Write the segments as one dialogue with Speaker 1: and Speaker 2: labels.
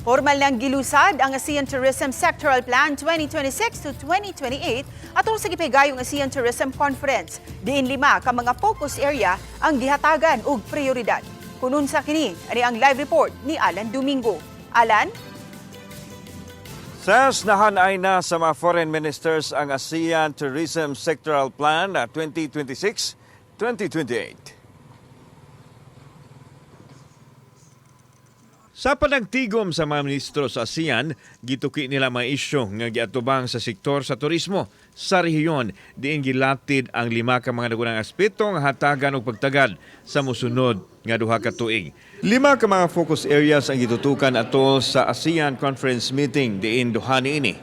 Speaker 1: Formal nang gilusad ang ASEAN Tourism Sectoral Plan 2026 to 2028 atol sa gipigayong ASEAN Tourism Conference. Diin lima ka mga focus area ang gihatagan og prioridad. Kun unsa kini, ani ang live report ni Alan Domingo. Alan?
Speaker 2: Sa nahanay na sa mga foreign ministers ang ASEAN Tourism Sectoral Plan 2026-2028. Sa panagtigom sa mga ministro sa ASEAN, gituki nila mga isyu nga giatubang sa sektor sa turismo sa rehiyon, diin gilatid ang lima ka mga nagunang aspeto nga hatagan og pagtagad sa mosunod nga 2 ka tuig. Lima ka mga focus areas ang gitutukan atol sa ASEAN Conference meeting, diin duha niini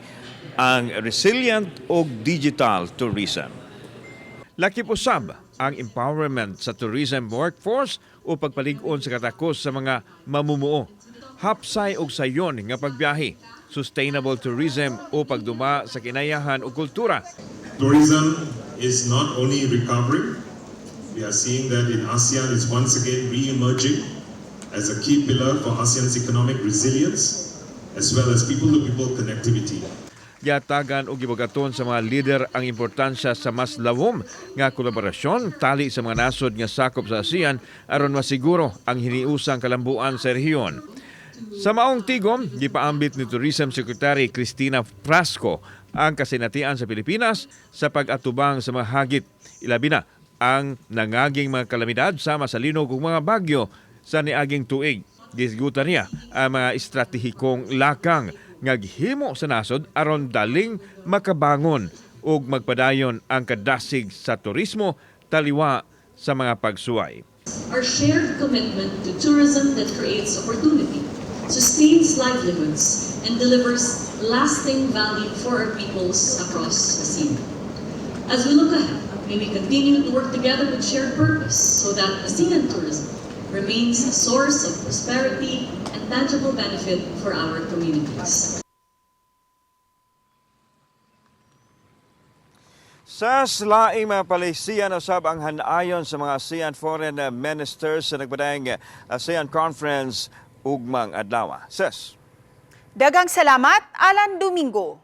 Speaker 2: ang resilient ug digital tourism. Lakip usab ang empowerment sa tourism workforce o pagpalig-on sa katakos sa mga mamumuo. Hapsay og sayon nga pagbiyahe, sustainable tourism o pagduma sa kinayahan o kultura.
Speaker 3: Tourism is not only recovering, we are seeing that in ASEAN is once again re-emerging as a key pillar for ASEAN's economic resilience as well as people-to-people connectivity.
Speaker 2: Gihatagan og gibagaton sa mga lider ang importansya sa mas lawom nga kolaborasyon tali sa mga nasod nga sakop sa ASEAN aron masiguro ang hiniusang kalambuan sa rehiyon. Sa maong tigom, gipaambit ni Tourism Secretary Cristina Frasco ang kasinatian sa Pilipinas sa pag-atubang sa mga hagit, ilabi na ang nangaging mga kalamidad sama sa linog ug mga bagyo sa niaging tuig. Gisgutan niya ang mga estratehikong lakang nga gihimo sa nasod aron daling makabangon ug magpadayon ang kadasig sa turismo taliwa sa mga pagsuway.
Speaker 4: Our shared commitment to tourism that creates opportunity, sustains livelihoods, and delivers lasting value for our peoples across ASEAN. As we look ahead, may we continue to work together with shared purpose so that ASEAN tourism remains a source of prosperity and tangible benefit for our communities.
Speaker 2: Sa laing mga palisiyan usab ang hanayon sa mga ASEAN foreign ministers sa nagpadayong ASEAN Conference ugmang adlaw. Ses.
Speaker 1: Daghang salamat, Alan Domingo.